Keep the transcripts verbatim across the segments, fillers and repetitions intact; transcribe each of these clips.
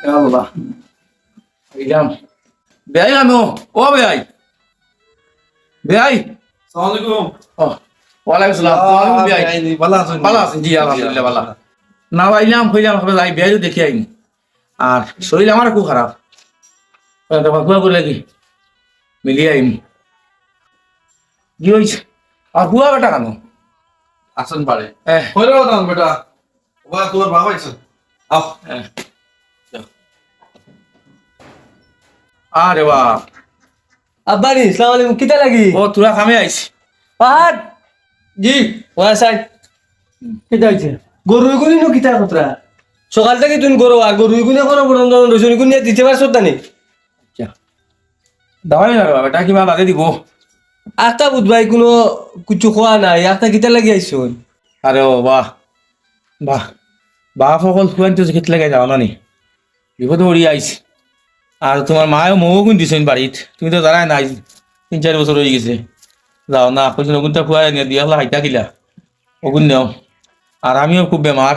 ইয়া আল্লাহ। আইলাম। বেয়াই আনো, ও বেয়াই। বেয়াই। আসসালামু আলাইকুম। ও, ওয়ালাইকুম আসসালাম। আসসালামু আলাইকুম বেয়াই। বেয়াই, ভালা আছইন? ভালা আছইন, জি, আলহামদুলিল্লাহ, ভালা। না, আইলাম, কইলাম, আসলে যাই, বেয়াই তো দেখি আইন। আর শরীর আমার খুব খারাপ। ওই তো বাকুয়া করে লাগি। মিলি আইন। কি হইছে? আর বুয়া বেটা কেন? আছেন বাড়ি। হ্যাঁ। কই রে বাবা, বেটা? ওবা, তোমার বাবা আইছেন। আও। হ্যাঁ। আরে বাপ। আব্বা রে, আসসালামু আলাইকুম। কিতা লাগি? ও, তোরা কামে আইস। পাহাড়। জি। ওয়া সাই। কিতা হইছে? গরু ইগুনি নু কিতা খতরা? সকাল থাকি তুই গরু আর গরু ইগুনি করো বড় বড় রইছনি, ইগুনি দিতে পারছত না নি? আচ্ছা। দাওয়াই না রে বাবা, এটা কিবা বাদে দিব। আখতা বুধ ভাই কোনো কিছু খোয়া নাই, আখতা কিতা লাগি আইছইন? আরে ও বাহ, বাহ, বাপ সকল ফুয়াইন তো কিতা লাগি যাও না নি? বিপদে পড়ি আইছি। আর তোমার মায়ও মৌ গুণ দিছইন বাড়িত, তুমি তো জানাই নাই, তিন চার বছর হয়ে গেছে। যাও না, কইছইন ওগুনটা ফুয়াই আনিয়া দিয়া হলা হাইতা কিলা। ওগুন নেও। আর আমিও খুব বেমার।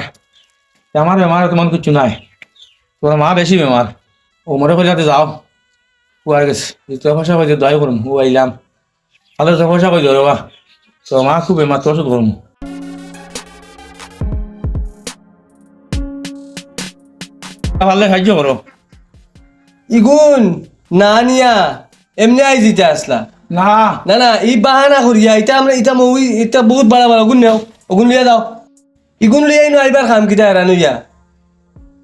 তে আমার বেমার তেমন কিছু নাই। তোমার মা বেশি বেমার। ও মরে কইলাতে যাও। ও আর গেছে। যে তোর ভাষা কইছে দোয়াই করুম। ও আইলাম। তাহলে তোর ভাষা কই ধরো বা। তো মা খুব বেমার, তোর ওষুধ করুম। পারলে সাহায্য করো। ইগুন না নিয়া এমনি আই জিতে আসলা। না। না, না, ই বাহানা করিয়া, ইটা আমরা, ইটা মৌ, ইটা বহুত বাড়া বাড়া, ওগুন নেও, ওগুন লইয়া যাও। ইগুন লইয়া ইনো আইবার কাম কিতা হেরান হইয়া?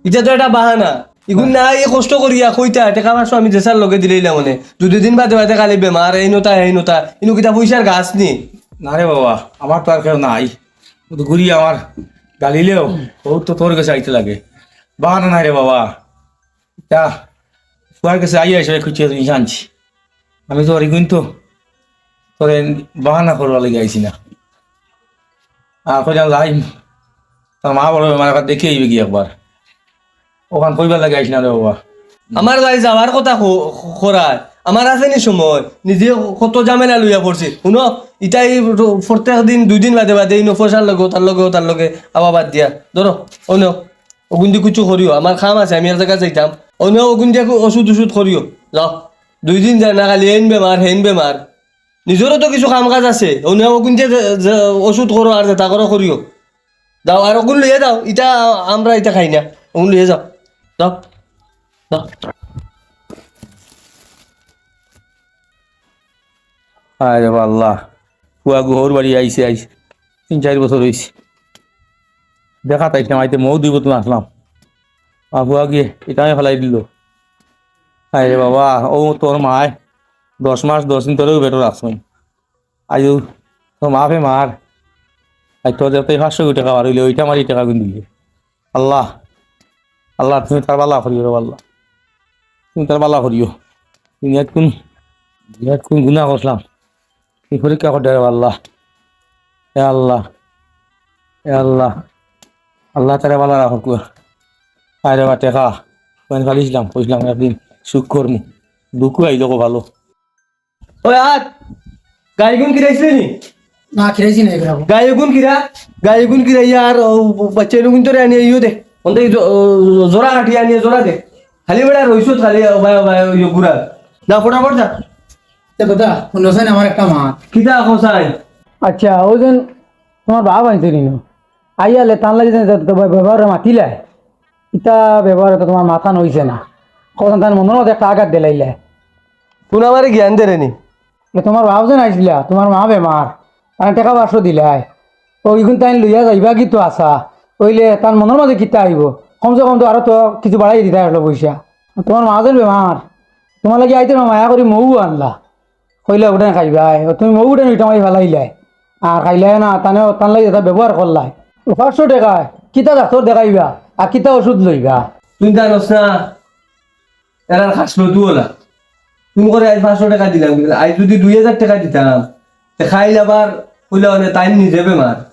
ইটা তো একটা বাহানা। ইগুন না, ই কষ্ট করিয়া কইতা, টেকা পাঁচশো আমি দেশার লগে দিলাইলাম মানে। দুই দিন বাদে বাদে খালি বেমার, এই নতা, এই নতা। ইনো কিতা পয়সার গাছ নি? না রে বাবা, আমার তো আর কেউ নাই। ও তো ঘুরি আমার গালিলেও, ও তো তোর কাছে আইতে লাগে। বাহানা নাই রে বাবা। তা, ফুয়ার কাছে আইয়া এসে খুঁজছে জিনিস আনছি। আমি তো ওর ইগুন তো, তোরে বাহানা করবার লাগি আইছি না। আর কইলাম যাই, তার মা বড় বেমার, একবার দেখে আইবে কি একবার। ওখান কইবার লাগি আইছি না রে বাবা। আমার ভাই যাওয়ার কথা ক-, করায়। আমার আছে নি সময়? নিজে কত ঝামেলা লইয়া পড়ছি। হুনো, ইটাই প্রত্যেক দিন, দুই দিন বাদে বাদে ইনো পয়সার লগে, তার লগে, তার লগে, আবার বাদ দিয়া। ধরো, অন্য, ওগুন দি কিছু করিও। আমার কাম আছে, আমি এক জায়গা যাইতাম। অন্য ওগুন দিয়া ওষুধ ওষুধ করিও। যাও, দুই দিন যায় না, খালি এইন বেমার, হেইন বেমার। নিজরও তো কিছু কাম কাজ আছে। অন্য ওগুন দিয়া যে, যে ওষুধ করো আর যেটা করো করিও। যাও, আর ওগুন লইয়া যাও। ইটা আমরা ইটা খাই না। ওগুন লইয়া যাও। যাও। যাও। আরে বাল্লা। ফুয়া গুহর বাড়ি আইছে, আইছে। তিন চার বছর হইছে। দেখা তাই না, আইতে মৌ দুই বোতল আসলাম। আর ফুয়া গিয়ে, এটা আমি ফেলাই দিল। আরে বাবা, ও তোর মায় দশ মাস, দশ দিন তোরেও বেটো রাখছইন। আইও, তো মাফে মার। আর তোর যাতে পাঁচশো টাকা বার হইলে, ওইটা আমার এই টাকা গুণ দিলে। আল্লাহ, আল্লাহ, তুমি তার বালা করিও রে আল্লাহ। তুমি তার বালা করিও। দুনিয়াত কোন, দুনিয়াত কোন গুনাহ করলাম? এই পরীক্ষা করে রে আল্লাহ। এ আল্লাহ, এ আল্লাহ, আল্লাহ তারে বালা রাখো। আরে বা টেকা, মানে ফালিছিলাম, কইছিলাম একদিন সুখ করমু। দুঃখ আইলো গো ভালো। ওই আত, গাইগুন কিরাইছলি নি? না, কিরাইছি না এগুলা। গাইগুন কিরা? গাইগুন কিরাইয়া আর ও বাচ্চা এগুন তোরে আনিয়া ইয়ো দে। অন্তে জ-, ও, জোড়া কাটিয়া আনিয়া জোড়া দে। খালি বেটা রইছত খালি, ও ভাই, ও ভাই, ওই গুড়া। না, ফটাফট যা। এ দাদা, হুনছইন আমার একটা মাত। কিতা কছাই? আচ্ছা, ওই দিন তোমার বাবা আনছে নিনো। আইয়ালে তান লাগি যে, যে, যে ব্যবহারে মাতিলায়। ইতা ব্যবহারে তো তোমার মাথা নইছে না। কখন তান মনর মধ্যে একটা আঘাত দিলাইলায়। তুই আমারে জ্ঞান দে রে নি। এ তোমার বাপ যেন আইছিলা, তোমার মা বেমার, মানে টেকা পাঁচশো দিলাই। ও ইগুন তাইন লইয়া যাইবা কি তো আশা। ওইলে তার মনর মাঝে কিতা আইব? কমসে কম তো আরো তো কিছু বাড়াই দিতা আসলো পয়সা। তোমার মা যেন বেমার, তোমার লাগি আইতে না মায়া করি মৌ আনলা। কইলা ওটা খাইবায়, ও তুমি মৌ উঠে নিটা মারি ফালাইলায়। আর খাইলায় না, তানে তান লাগি যেটা ব্যবহার করলায়। ও পাঁচশো টাকায় কিতা ডাক্তার দেখাইবা, আর কিতা ওষুধ লইবা? তুই জানোস না, এরার খাসলো তুই ওলা। তুমি করে আজ পাঁচশো টাকা দিলাম, কিন্তু আজ যদি দুই হাজার টাকা দিতাম, তে খাইল আবার কইলা মানে তাই নিজে বেমার।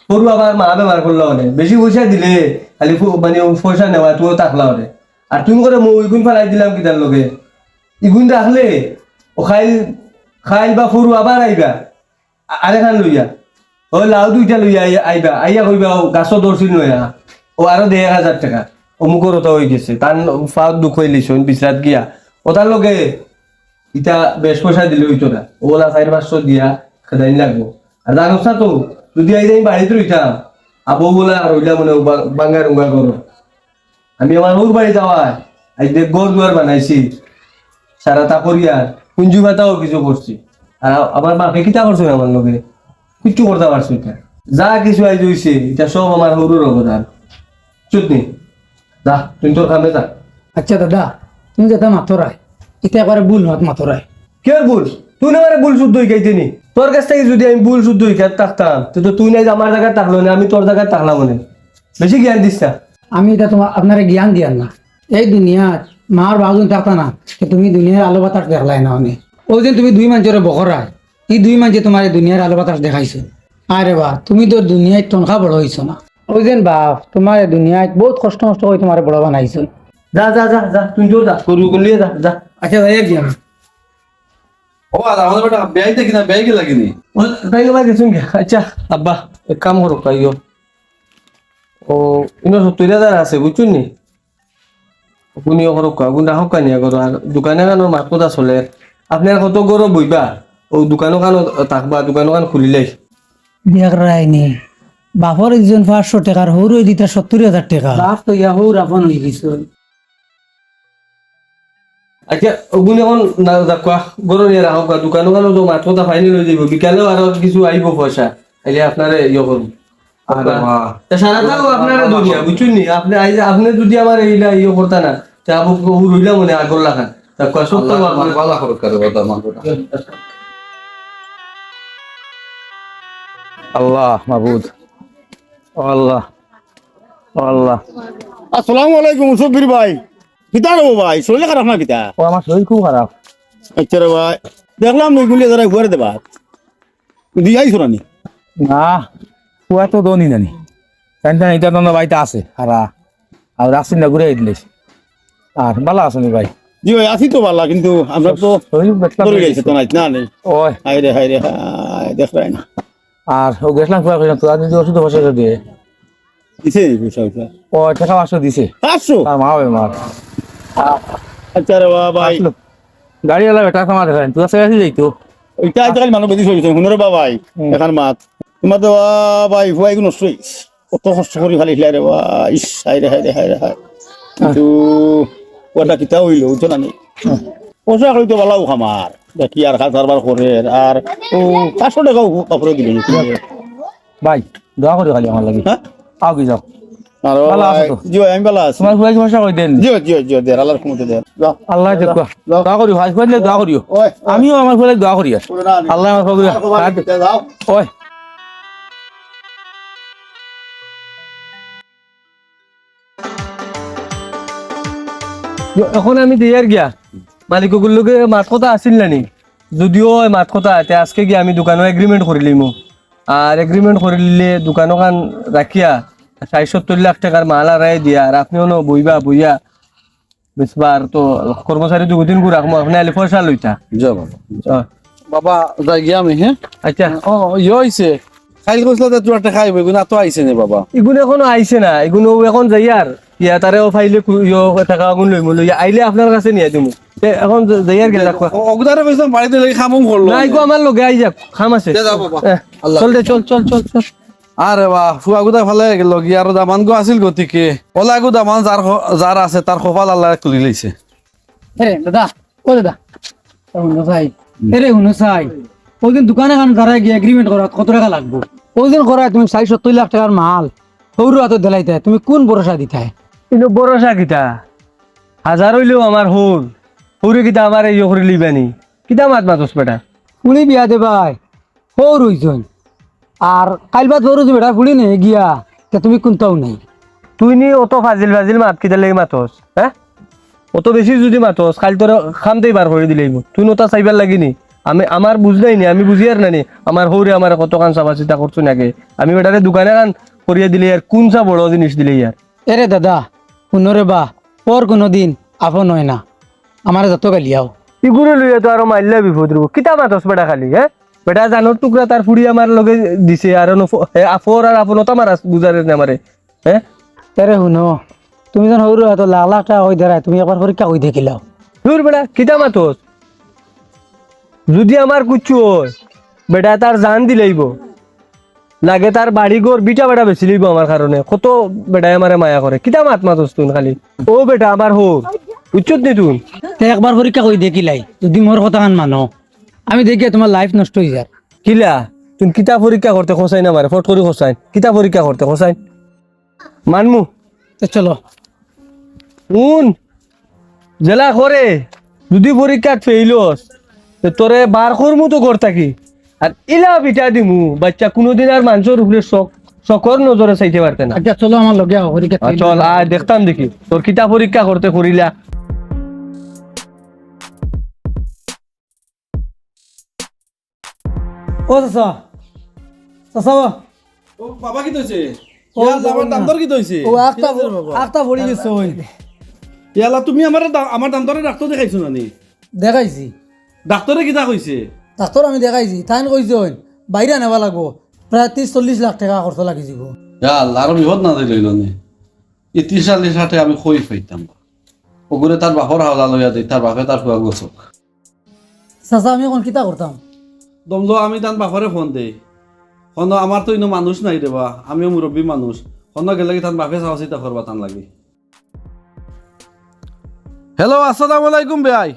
সরু আবার মা বেমার করলা মানে। বেশি পয়সা দিলে খালি ফু-, মানে ও পয়সা নেওয়া তুইও থাকলা মানে। আর তুমি করে মৌ ইগুন ফালাই দিলাম কিতার লগে? ইগুন রাখলে ও খাইল, খাইল বা ফরু আবার আইবা। আ-, আরেকখান লইয়া। ও লাউ দুইটা লইয়া আই-, আইবা। আইয়া কইবা, "ও গাছও ধরছিল নয়া। ও আরো দে এক হাজার টাকা।" অমুকর ওটা অইগেছে, তান ফাও দুখ অইলিছইন, বিছরাত গিয়া। ওটার লগে ইটা বেশ পয়সা দিলে অইতো না। ওলা চাইর পাঁচশো দিয়া খেদাইন লাগবো। আর জানোস না তো, যদি আইজ আমি বাড়িত রইতাম, আবু বলা আর অইলা মনে বা-, বাঙ্গা রুঙ্গা করো। আমি আমার ওর বাড়ি যাওয়ায়, আইজ দেখ ঘর দুয়ার বানাইছি, সারা তা করিয়ার, কুঞ্জু ভাতাও কিছু করছি। আর আ-, আমার বাপে কিতা করছে আমার লগে? কিচ্ছু করতে পারছি না। যা কিছু আইজ অইছে, ইটা সব আমার হউরর অবদান। চুপ নি। যা, তুই তোর কামে যা। আচ্ছা দাদা, তুমি যেটা মাতরায়, ইটা একবারে ভুল মাত মাতরায়। কিওর ভুল? তুই না আমারে ভুল শুদ্ধ হিকাইতে নি। তোর কাছ থাকি যদি আমি ভুল শুদ্ধ হিকাত থাকতাম, তে তো তুই নাই আমার জাগাত থাকলো না, আমি তোর জাগাত থাকলাম অনে। বেশি জ্ঞান দিস না। আমি ইটা তোমার, আপনারে জ্ঞান দিয়ার না। এই দুনিয়াত মার বাউজন থাকতা না, তে তুমি দুনিয়ার আলো বাতাস দেখলায় না অনে। অউ যে তুমি দুই মানষরে বকরায়, ই দুই মানষে তোমারে দুনিয়ার আলো বাতাস দেখাইছে। আরে বা, তুমি তো দুনিয়াত তনখা বড় অইছো না। অউ যেন বাপ, তোমারে দুনিয়াত বউত কষ্ট মষ্ট করি তোমারে বড় বানাইছে। যা, যা, যা, যা, তুই তো যা, গরু গুলিয়ে যা, যা। আচ্ছা, যাই আর কি আমি। ও, আর আমাদের বেটা বিয়াই দেখি না, বিয়াই গেলা কিনি? ও, তাই গেলা গেছুন গিয়া। আচ্ছা, আব্বা, এক কাম করো, কাইও। ও, ইনো সত্তর হাজার আছে, বুঝছুন নি? গুনিও করো, গুন রাখো কানিয়া করো, আর দোকানে কানোর মাত কথা চলে। আপনি আর কত গরো বইবা? ও দোকানো কানো থাকবা, দোকানো কান খুলিলাই। দেখরায়নি, বাপর একজন পাঁচশো টেকার, হউরর দিতা সত্তর হাজার টেকা। বাপ তো ইয়া হউর আপন অইগেছে। আচ্ছা, অগুন অখন না রাখবা, গরো নিয়া রাখবা, দোকানো কানো তো মাত কথা ফাইনাল অই যাইবো, বিকালেও আরো কিছু আইবো পয়সা, আইলে আপনারে ইয়ে করবো। আরে বাহ। তা সারাটাও আপনারে দুনিয়া, বুঝছুন নি? আপনি আইজ, আপনি যদি আমার এইলা ইয়ে করতা না, তে আবু হউর অইলা মনে আগর লাখান। তা কয় সত্য আল্লাহ বাবা। তোমার ভালা করুক, আরে বাবা, আমার কথা। আল্লাহ মাবুদ। ও আল্লাহ। ও আল্লাহ। আসসালামু আলাইকুম মুসব্বির ভাই। কিতা রে ভাই? শরীর খারাপ না কিতা? ও, আমার শরীর খুব খারাপ। আচ্ছা রে ভাই, দেখলাম নি গুলি ধরে ঘুরে দেবা। দিয়া আইছো না নি? না, পুয়া তো দনি নানি। তাই না, ইটা তো বাড়িত আছে, আর, আর রাসিন না ঘুরে দিলে। আর ভালা আছো নি ভাই? জি ভাই, আছি তো ভালা, কিন্তু আমরা তো শরীর বেতলা ধরে হয়ে গেছে গেছে। তো নাই, না নেই। ওই। হায় রে, হায় রে, হায়, দেখরায় না। আর ও গেছলাম পুয়া কইলাম, তো আমি যদি ওষুধ বসে দিয়ে। দিছে নি পয়সা ওইটা? ও, টেকা পাঁচশো দিছে। পাঁচশো? তার মা হবে মার। আচ্ছা রে বাবা ভাই। পাঁচশো। গাড়িওয়ালা বেটা তো আমার দেখায়, তুই কাছে যাইতো। ওইটা আজকাল মানুষ বেশি চলছে, হুনো রে বাবা ভাই, হুম। এখান মাত। তোমার তো বাবা ভাই, ফুয়াইগু নষ্ট অইছে। কত কষ্ট করি খালি রে ভাই, ইস, হায় রে, হায় রে, হায় রে, হায়। কিন্তু ওটা কিতা অইলো, বুঝছো না নি? হুম। পোশাক অইতো ভালাও খামার, দেখি আর খাস কারবার করে, আর ও পাঁচশো টেকাও কাপড়ে দিবে না। ভাই, দোয়া করিও খালি আমার লাগি। হ্যাঁ? আও কি যাও। আরে ভালা আছো ভাই, তো? জি ভাই, আমি ভালা আছি। তোমার ফুয়াই কি ভাষা কই দেন? জি, জি, জি, দেন, আল্লাহর রহমতে দেন। যাও। আল্লাহ যাও, দেখো। যাও। দোয়া করিও, ভাই, ফুয়াই দোয়া করিও। ওই, ওই। আমিও আমার ফুয়াই দোয়া করিও। ওই, না, না। আল্লাহ আমার ফুয়াই দোয়া করিও। যাও। ওই। অখন আমি দিয়ার গিয়া। মালিক অগুর লগে মাত কথা আছিল না নি? যদিও অয় মাত কথা, তে আজকে গিয়া আমি দোকানো agreement করি লইমু। আর agreement করি লিলে দোকানো কান রাখিয়া ষাইট সত্তইর লাখ টেকার মাল আরাই দিয়া, আর আপনে অনো বইবা, বইয়া বেচবা, আর তো কর্মচারী দুইদিন গু রাখমু, আপনে আইলে পয়সা লইতা। জি বাবা। অ। বাবা, যাই গিয়া আমি, হ্যাঁ? আচ্ছা। ও, ইয়ে অইছে। কাইল কইছলা যে তুরা টেকা আইবো, ইগুন তো আইছে নি বাবা? ইগুন অখনো আইছে না, ইগুন অউ অখন যাইয়ার, ইয়া তারে অউ ফাইলে কু-, ইয়ো টেকা অগুন লইমু, লইয়া আইলে আপনার কাছে নিয়া দিমু। তে অখন যা-, যাইয়ার গেলে রাখবা। অ-, অগুদারে কইছলাম বাড়িত লাগি কাম অম করলো না, না। ইগু আমার লগে আই যাক, কাম আছে। দে যাও বাবা। এ, আল্লাহ। চল দে, চল, চল, চল, চল। আরে বাহ, ফুয়াগুদা ফালে গেল গিয়া, আরো দামানগু আছিল গতিকে। অলাগু দামান যার হ-, যার আছে, তার কপাল আল্লায় খুলি লাইছে। এরে দাদা, ও দাদা, ও হুনো চাই। হুম। এরে হুনো চাই। অউ দিন দোকান এখান যারা গিয়া agreement করা, কত টেকা লাগবো? অউ দিন করা তুমি ষাইট সত্তইর লাখ টেকার মাল, হউরর আতো দিলাইতায়, তুমি কুন ভরসা দিতায়? ইনো ভরসা কিতা? হাজার অইলেও আমার হউর, হউরে কিতা আমারে ইয়ো করি লিবানি? কিতা মাত মাতস বেটা? ফুড়ি বিয়া দেবায়, হউর অইছইন। আর কাইল বাদ পরশু বেটা ফুড়ি নিয়া গিয়া, তে তুমি কুনতাউ নাই। তুই নি অত ফাজিল ফাজিল মাত কিতার লাগি মাতস, হ্যাঁ? অত বেশি যুদি মাতস, কাইল তোরে কাম থাকি বার করি দিলাইমু। তুই নতা চাইবার লাগি নি? আমি, আমার বুঝ নাই নি, আমি বুঝিয়ার না নি। আমার হউরে আমারে কতখান চাবা চিতা করছইন আগে। আমি বেটারে দোকান এখান করিয়া দিলাইয়ার, কুনসা বড় জিনিস দিলাইয়ার। এরে দাদা, হুনো রে বা, পর কুনুদিন আপন অয় না। আমারে যত গালিয়াও। ইগুরে লইয়া তো আরো মাইল্লা বিপদ রইবো। কিতা মাতস বেটা খালি, হ্যাঁ? বেটা জানর টুকরা তার ফুড়ি আমার লগে দিছে, আর অনো ফ-, এ, আ, পর আর আপন অতা মারাস বুঝারে না আমারে, হ্যাঁ? এরে হুনো, তুমি যেন হউর অত লাখ লাখ টেকা কই দেরায়, তুমি একবার পরীক্ষা করি দেখিলাও। ধুর বেটা, কিতা মাতস? যুদি আমার কুচ্ছু অয়, বেটায় তার জান দিলাইবো। লাগে তার বাড়ি ঘর ভিটা বেটা বেচিলাইবো আমার কারণে। কত বেটায় আমারে মায়া করে। কিতা মাত মাতস তুই খালি? ও বেটা, আমার হউর। বুঝছত নি তুই? তে একবার পরীক্ষা করি দেখিলাই, যুদি মোর কথাখান মানো। আমি দেখিয়া তুমার life নষ্ট অই যার। কিলা? তুই কিতা পরীক্ষা করতে কছাইন আমারে? ফট করি কছাইন। কিতা পরীক্ষা করতে কছাইন? মানমু। তে চলো। হুন, যেলা করে, যুদি পরীক্ষাত ফেইল অস, তে তোরে বার করমু তো ঘর থাকি। আর ইলা ভিটা দিমু, বাইচ্চা কুনুদিন আর মানষর উপরে শখ, শখর নজরে চাইতে পারতে না। আচ্ছা, চলো আমার লগে আও, পরীক্ষা আ, ফেইল চল, অস। আয় দেখতাম দেখি, তোর কিতা পরীক্ষা করতে করিলা। ও চাচা, চাচা বা। ও বাবা, কিতা অইছে? ও ইয়া আল্লাহ, আমার বাবা। দান্তর কিতা অইছে? ও আখতা কিতা অইছে বাবা? আখতা পড়ি গেছে অই। ইয়া আল্লাহ, তুমি আমারে দা-, আমার দান্তরে ডাক্তর দেখাইছো না নি? দেখাইছি। ডাক্তরে কিতা কইছে? ডাক্তর আমি দেখাইছি, তাইন কইছইন বাইরে নেওয়া লাগবো, প্রায় ত্রিশ চল্লিশ লাখ টেকা খরচ লাগি যিবো। ইয়া আল্লাহ, আরো বিপদ না দিলে অইলো নি। ই ত্রিশ চল্লিশ লাখ টেকা আমি কই পাইতাম? ওগুরে তার বাপর হাওলা লইয়া দেই, তার বাপে তার ফুয়া গছক। চাচা, আমি অখন কিতা করতাম? দমলো, আমি তান বাপরে ফোন দেই। হনো, আমার তো ইনো মানুষ নাই রে বা, আমিও মুরব্বী মানুষ। হনো গেলে কি তান বাপে চাওয়া চিতা করবা তান লাগি। হ্যালো, আসসালামু আলাইকুম বেয়াই।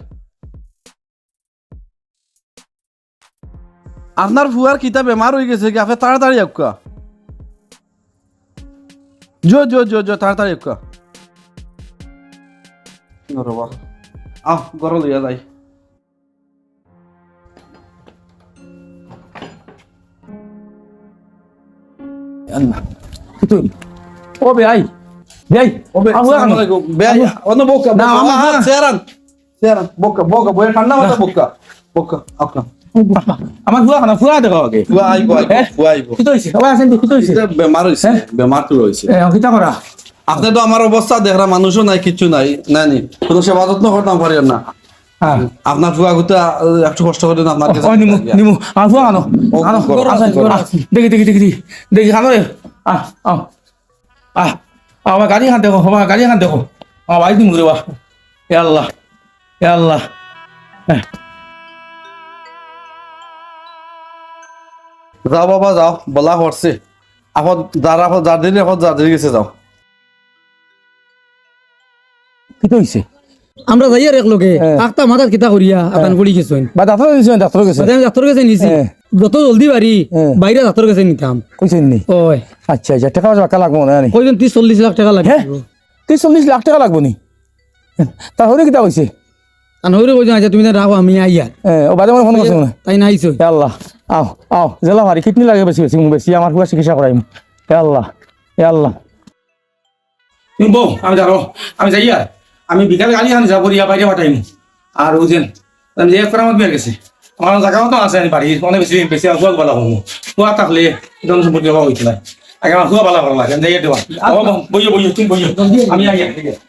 আপনার ফুয়ার কিতা বেমার অই গেছে কি? আপনে তাড়াতাড়ি আউক্কা। জো, জো, জো, জো, তাড়াতাড়ি আউক্কা। নরবা। আহ, ঘরো লইয়া যাই। আল্লাহ। কিতা? ও বেয়াই। বেয়াই। ও বে-, আবু আসসালামু আহান। আলাইকুম। বেয়াই, আবু- অন্য বউক্কা, না, বউক্কা। আমার আহা, ফুয়া। চেয়ার আন। চেয়ার আন। বউক্কা, বউক্কা, বউক্কা, ঠান্ডা মাথায় বউক্কা। বউক্কা, আউক্কা। আমার ফুয়া খানা, ফুয়া দেখাও আগে। ফুয়া আইবো, আইবো, হ্যাঁ? ফুয়া আইবো। কিতা অইছে? ও, আছেন তো, কিতা অইছে? ইটা বেমার অইছে, হ্যাঁ? বেমার তো অইছে। এ, কিতা করা? আপনে তো আমার অবস্থা দেখরা, মানুষও নাই, কিচ্ছু নাই, নাই নি। কুনু সেবা যত্ন করতাম পারিয়ার না। হ্যাঁ। আপনার ফুয়া গুতা, আহ, একটু কষ্ট করি না, আপনার কাছে ও, নিমু, নিমু। আমার ফুয়া আনো। ও, আনো। গরম আছে, আচ্ছা, গরম আচ্ছা। আছে। দেখি, দেখি, দেখি, দেখি। দেখি, আনো রে। আহ, আও। আহ, আও, আমার গাড়ি খান দেখো, আমার গাড়ি খান দেখো। আমার বাড়ি দিমু রে বা। এ আল্লাহ, এ আল্লাহ। হ্যাঁ। যাও বাবা, যাও, বলা করছে। আপদ যার, আপদ যার দিন, আপদ যার দিন গেছে, যাও। কিতা অইছে? আমরা যাইয়ার এক লগে, হ্যাঁ। আখতা মাথাত কিতা করিয়া, হ্যাঁ। আতান পড়ি গেছইন। বা ডাক্তর গেছে, ডাক্তর গেছে। বাদে আমি ডাক্তর গেছে নিছি। হ্যাঁ। যত জলদি পারি, হ্যাঁ। বাইরে ডাক্তর গেছে নিতাম। কইছইন নি? ওই। আচ্ছা, আচ্ছা, টেকা পয়সা বাক্কা লাগবো না জানি। কইছইন ত্রিশ চল্লিশ লাখ টেকা লাগে। হ্যাঁ? ত্রিশ চল্লিশ লাখ টেকা লাগবো নি? তার হরে কিতা কইছে? তান হরে কইছে, "আচ্ছা, তুমি তান রাখো, আমি আইয়ার।" হ্যাঁ, ও বাদে আমার ফোন করছে মনে হয়। তাইন আইছে। ইয়া আল্লাহ, আও, আও, যেলা পারি, কিডনি লাগে বেশি, বেশি, বেশি, আমার পুরা চিকিৎসা করাইমু। ইয়া আল্লাহ, ইয়া আল্লাহ। তুমি বউ, আমি যাবো, আমি যাইয়ার, আমি বিকালে গাড়ি আনি যাবো, রিয়া বাইরে পাঠাইমু। আর ওই যে, আমি যাই একবার আমার বিয়ার গেছে। আমার জাগা মতো আছে, আমি বাড়ি, অনেক বেশি, বেশি আমার ফুয়া বালা হবো। ফুয়া থাকলে, ধন সম্পত্তি অভাব হইতো না। আগে আমার ফুয়া বালা বালা লাগে, আমি যাইয়ার দেওয়া। ও বউ, বইও, বইও, তুমি বইও। আমি আইয়ার, ঠিক আছে।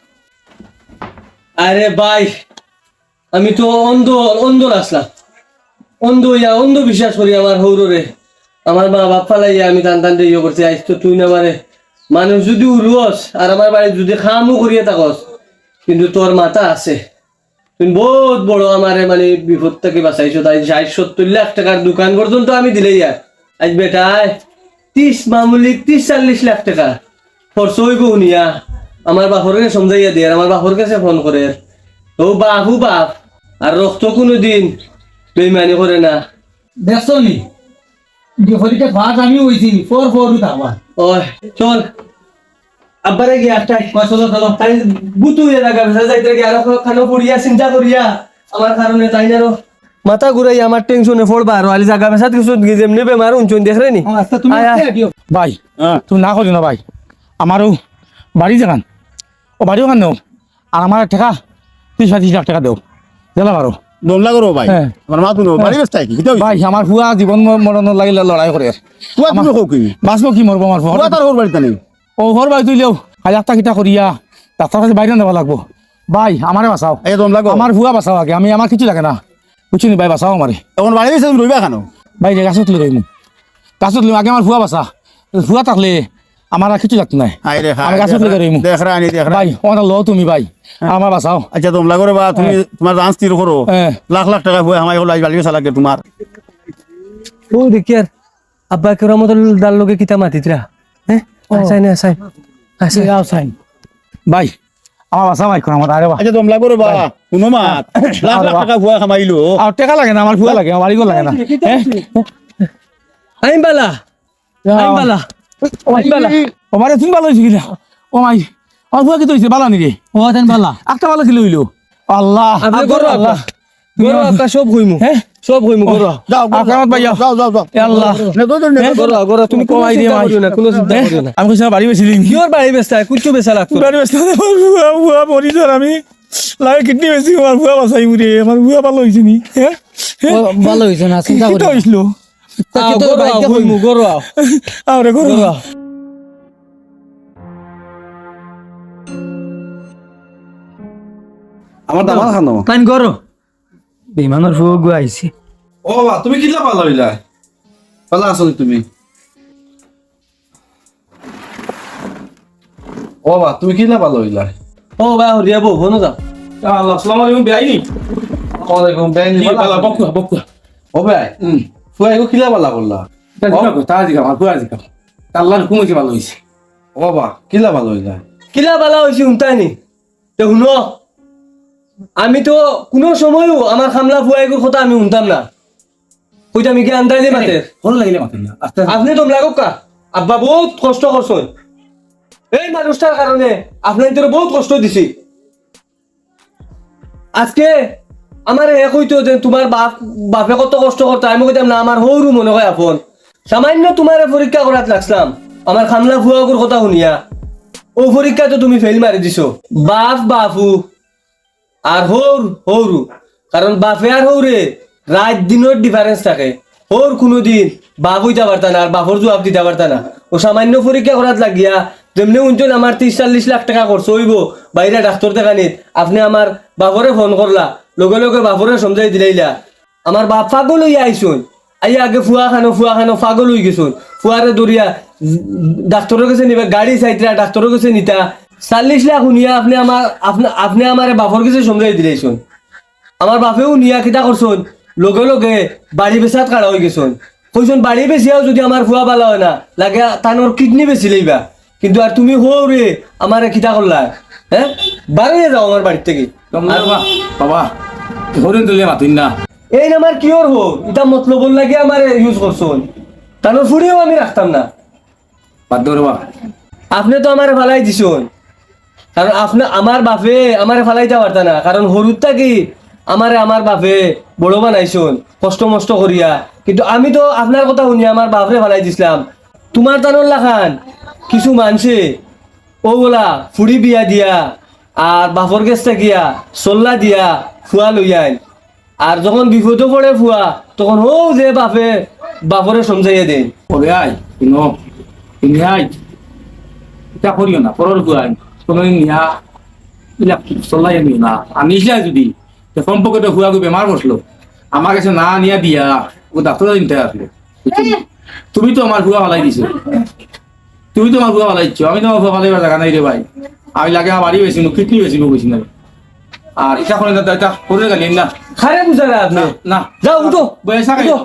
আরে ভাই, আমি তো অন্ধ, অন্ধ নাছলাম। অন্ধ অইয়া, অন্ধ বিশ্বাস করি আমার হউররে। আমার মা বাপ ফালাইয়া আমি তান তান ইয়ে করছি। আইজ তো তুই না মারে। মানুষ যুদি উলুস আর আমার বাড়িত যুদি কামও করিয়া থাকস, কিন্তু তোর মাথা আছে। তুই বউত বড় আমারে মানে বিপদ থাকি বাঁচাইছো। তাই ষাইট সত্তইর লাখ টেকার দোকান পর্যন্ত আমি দিলাইয়ার। আইজ বেটায় ত্রিশ মামুলি ত্রিশ চল্লিশ লাখ টেকা খরচ অইবো হুনিয়া আমার বাপরে সমঝাইয়া দিয়ার, আমার বাপর গেছে ফোন করের। ও বাপু বাপ, আর রক্ত কুনুদিন বেইমানি করে না। দেখছো নি? বিপরীতে পাস আমি অইছি, ফর ফর উঠাবা। ওই, চল। আব্বারে গিয়া একটাই। কয় চলো, চলো। তাই বুতু হইয়া লাগা, বেসা যাইতে গিয়া আরো খানো পড়িয়া, চিন্তা করিয়া, আমার কারণে তাই না রো। মাথা ঘুরাই আমার টেনশনে পড়বা আরো, আলি জাগা বেসাত কিছু যেমনি বেমার হুনছইন দেখরে নি? ও, আচ্ছা, তুমি আয়, আয়। আস্তে আটিও। ভাই, হ্যাঁ। তুমি না করিও না ভাই, আমারও বাড়ি যেখান, ও বাড়ি ওখান নেও, আর আমার টেকা ত্রিশ পঁয়ত্রিশ লাখ টেকা দেও, দিলা পারো। দম লাগো রো ভাই, হ্যাঁ। আমার মা তুমি হ্যাঁ। বাড়ি বেচতায় কি? কিতা অইছে? ভাই, আমার ফুয়া জীবন ম-, মরণর লাগি ল-, লড়াই করে। ফুয়া আমার তুমি কও কি? বাঁচবো কি মরবো আমার ফুয়া? ফুয়া তার হউর বাড়িত নেই। ও হউর বাড়িত অইলেও, আজ একটা কিতা করিয়া, ডাক্তার কাছে বাইরে নেওয়া লাগবো। ভাই, আমারে বাঁচাও। এই দম লাগো। আমার ফুয়া বাঁচাও আগে, আমি, আমার কিছু লাগে না। বুঝছো নি ভাই, বাঁচাও আমারে। এখন বাড়ি গেছে তুমি রইবা কেন? ভাই, রে, গাছত তুলে রইমু। গাছত তুলে আগে আমার ফুয়া বাঁচা। ফুয়া থাকলে আমার আর কিছু লাগতো নাই। আয় রে, হায়, আমার গাছ উঠলে দেখরা-, করিমু। দেখরা আনি, দেখরা। ভাই, ওটা লও তুমি ভাই, হ্যাঁ। আমার বাঁচাও। আচ্ছা, তোমরা করো বা তুমি হ্যাঁ। তোমার জান স্থির করো। হ্যাঁ। লাখ লাখ টেকা ফুয়া কামাই করলে আজ বাড়ি বেচা লাগে তোমার। ও দেখি আর আব্বা কেরামতর দার লগে কিতা মাতিতরা? হ্যাঁ? ও। আসাই না, আসাই। আসাই। আসাই। ভাই, আমার বাঁচা ভাই, কোন আমার আরে বা। আচ্ছা, তোমরা করো বা, ভাই। কোনো মাত। লাখ লাখ আরে বা। টেকা ফুয়া কামাইলো। আর টেকা লাগে না, আমার ফুয়া লাগে, আমার বাড়ি লাগে না। হ্যাঁ? আইন বালা। আইন বালা। আইন বালা। ও মারে, তুমি ভালো হইছো কিনা? ও মাই, আমার ফুয়া কিতা হইছে? বালা নি রে? ও, তেন বালা। একটা বালা ছিল হইলো। আল্লাহ। আপনি করো আল্লাহ। আব্বা। তুমি করো আমার আব্বা, সব কইমু। হ্যাঁ? সব কইমু, করো। যাও, করো। আক্রামত ভাইয়া। যাও, যাও, যাও। এ আল্লাহ। না, দৌড়, দৌড়, হ্যাঁ? করো, করো, তুমি কোনো কমাই চিন্তা দিও, করিও না, কোনো চিন্তা হ্যাঁ? করিও না। আমি কইছি না, বাড়ি বেশি দিন। কিওর বাড়ি বেচতা? কুচ্ছু বেচা লাগতো না। বাড়ি বেচতে হবে, বাবা, বাবা, মরি যার আমি। লাগে কিডনি বেশি, আমার ফুয়া বাঁচাই উরে, আমার ফুয়া ভালো হইছে নি, হ্যাঁ? হ্যাঁ? ও, ভালো হইছে না, চিন্তা কিতা করিও না। হইছিল? তা আও, কিতা করো, আও, বাইতে কইমু, করো, আও। আরে, করো। করো, আও। আমার দামান খানো। তাইন করো। বেইমানর ফুয়া গু আইছে। ও বা, তুমি কিলা ভালা হইলা? ভালা আছো নি তুমি? ও বা, তুমি কিলা ভালা হইলা? ও বা, হরিয়া বউ, হনো যাও। আল্লাহ, আসসালামু আলাইকুম, বেআইন। ওয়ালাইকুম, বেআইন, জি, ভালা ভালা, আছো? বকুয়া, বকুয়া। ও বেআইন, হুম। ফুয়া এগু কিলা ভালা করলা? তা জিগা ও। কই, তা জিগা, আমার ফুয়া জিগা। তা আল্লাহর হুকুম হইছে ভালা হইছে। ও বা, কিলা ভালা হইলা? কিলা ভালা হইছে, হুনতায় নি? তে হুনো, আমি তো কুনু সময়ও আমার খামলা ফুয়া এগুর কথা আমি হুনতাম না। কইতাম ইগু আন্দাজে মাতের। ভালা লাগিলে মাতের না। আস্তে আস্তে। আপনে তো লাগউক্কা। আব্বা বউত কষ্ট করছইন। এই মানুষটার কারণে আপনাইনতরে বউত কষ্ট দিছি। আজকে আমারে হে কইতো যে তুমার বাপ, বাপে কত কষ্ট করতা, আমি কইতাম না, আমার হউরু মনো কয় আপন। সামাইন্য তুমারে পরীক্ষা করাত লাগছলাম, আমার খামলা ফুয়া অগুর কথা হুনিয়া। অউ পরীক্ষাত তো তুমি ফেইল মারি দিছো। বাপ বাফু, আর হউর, হউরু। কারণ বাফে আর হউরে রাইত দিনর difference থাকে। হউর কুনুদিন বাফ অইতা পারতা না, আর বাফর জুয়াপ দিতা পারতা না। অউ সামাইন্য পরীক্ষা করাত লাগিয়া, যেমনে হুনছইন আমার তিরিশ চল্লিশ লাখ টেকা খরচ অইবো, বাইরে ডাক্তর দেখানিত, আপনে আমার বাফরে ফোন করলা, লগে লগে বাফরে সমঝাই দিলাইলা। আমার বাফ পাগল অইয়া আইছইন। আইয়া আগে ফুয়া খানো, ফুয়া খানো, পাগল অইগেছইন। ফুয়ারে ধরিয়া ডাক্তরর গেছে নিবা, গাড়ি চাইতরা, ডাক্তরর গেছে নিতা। চল্লিশ লাখ হুনিয়া আপনে আমার, আপনে, আপনে আমারে বাফর গেছে সমঝাই দিলাইছইন। আমার বাফেও নিয়া কিতা করছইন, লগে লগে বাড়ি বেচাত খাড়া অইগেছইন। কইছইন, বাড়ি বেচিয়াও যুদি আমার ফুয়া ভালা অয় না, লাগে তানর কিডনি বেচিলাইবা। কিন্তু আর তুমি হউরে আমারে কিতা করলা? হ্যাঁ? বারইয়া যাও আমার বাড়ির থাকি। তোমরা আর বাবা, বাবা, হরিণ তুলে মাতিন না। এইন আমার কিওর হউর? ইতা মতলবর লাগি আমারে use করছইন। তানর ফুড়িও আমি রাখতাম না। বাদ দেও রে বা। আপনে তো আমারে ফালাই দিছইন। কারণ আপনে, আমার বাফে আমারে ফালাইতা পারতা না। কারণ হউরর থাকি আমারে আমার বাফে বড় বানাইছইন, কষ্ট মষ্ট করিয়া। কিন্তু আমি তো আপনার কথা হুনিয়া আমার বাফরে ফালাই দিছলাম। তুমার তানর লাখান কিছু মানষে অউ বলা ফুড়ি বিয়া দিয়া আর বাফর গেছ থাকিয়া সল্লা দিয়া ফুয়া লইয়া আইন। আর যখন বিপদো পড়ে ফুয়া, তখন হউ যে বাফে, বাফরে সমঝাইয়া দেইন। ও বেআই, হুনো, তুমি আই, ইতা করিও না, পরর ফুয়া আইন, কুনুদিন নিয়া, ইলা সল্লাইয়া নিও না। আর নিছলায় যুদি, তে কমপক্ষে তো ফুয়াগু বেমার পড়লো, আমার গেছে না নিয়া দিয়া, অউ ডাক্তর আনতে আসলো। বুঝছো নি? তুমি তো আমার ফুয়া ফালাই দিছো। তুমি তো আমার ফুয়া ফালাইছো, আমি তো আমার ফুয়া ফালাইবার জাগা নাই রে ভাই। আমি লাগে আমার বাড়ি বেচিমু, কিডনি বেচিমু, বুঝি না। আর ইতা করে না, ইতা করে গেলি না। খারে বুঝারা আপনে। না, না। যাও, উঠো। বইয়া থাকো। উঠো।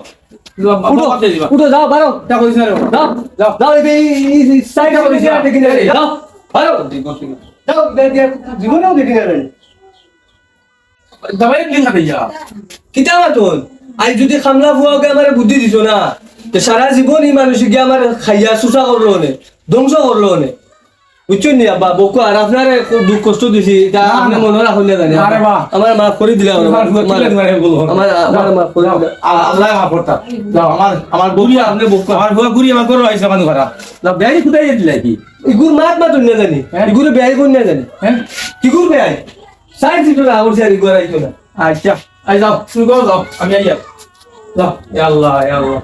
যাও, বাবা, উঠো। বাদ দিয়ে দিবা। উঠো, যাও, বারো। ইতা করিস না রে বাবা। যাও। যাও। যাও, এই, এই, এই, এই side এ ইতা করিস না। দেখি না রে। যাও, বারো। যাও, দে, দে, জীবনেও দেখি না রে। দাবাই দিন না ভাইয়া। কিতা মাতইন? আইজ যুদি খামলা ফুয়াগুয়ে আমারে বুদ্ধি দিতো না, তে সারা জীবন ই মানুষগুয়ে আমারে খাইয়া সুসা করলো অনে, ধ্বংস করলো অনে। বুঝছইন নি আব্বা, বউক্কা আর আপনারে খুব দুঃখ কষ্ট দিছি, ইতা না, আপনে না। মনো রাখইন না জানি। আরে বাহ। আমারে মাফ করি দিলা, তুমার ফুয়া আমার, তুলে তুমার বলবো। আমার, আমারে মাফ করি দিলা। আ-, আল্লায় মাফ করতা। যাও, আমার, আমার বউক্কা, আপনে বউক্কা। আমার ফুয়া ঘুরি আমার ঘরো আইছে, আমার ঘরা। না, বেআই খুদাই দিলা কি? ইগুর মাত মাতইন না জানি। হ্যাঁ? ইগুরে বেআই কইন না জানি। হ্যাঁ? কিগুর বেআই? সাইড সিটো না, ওর সাইড ঘর আইতো না। আচ্ছা, আই যাও, তুমি ঘরো যাও, আমি আইয়ার। যাও, ইয়া আল্লাহ, ইয়া আল্লাহ।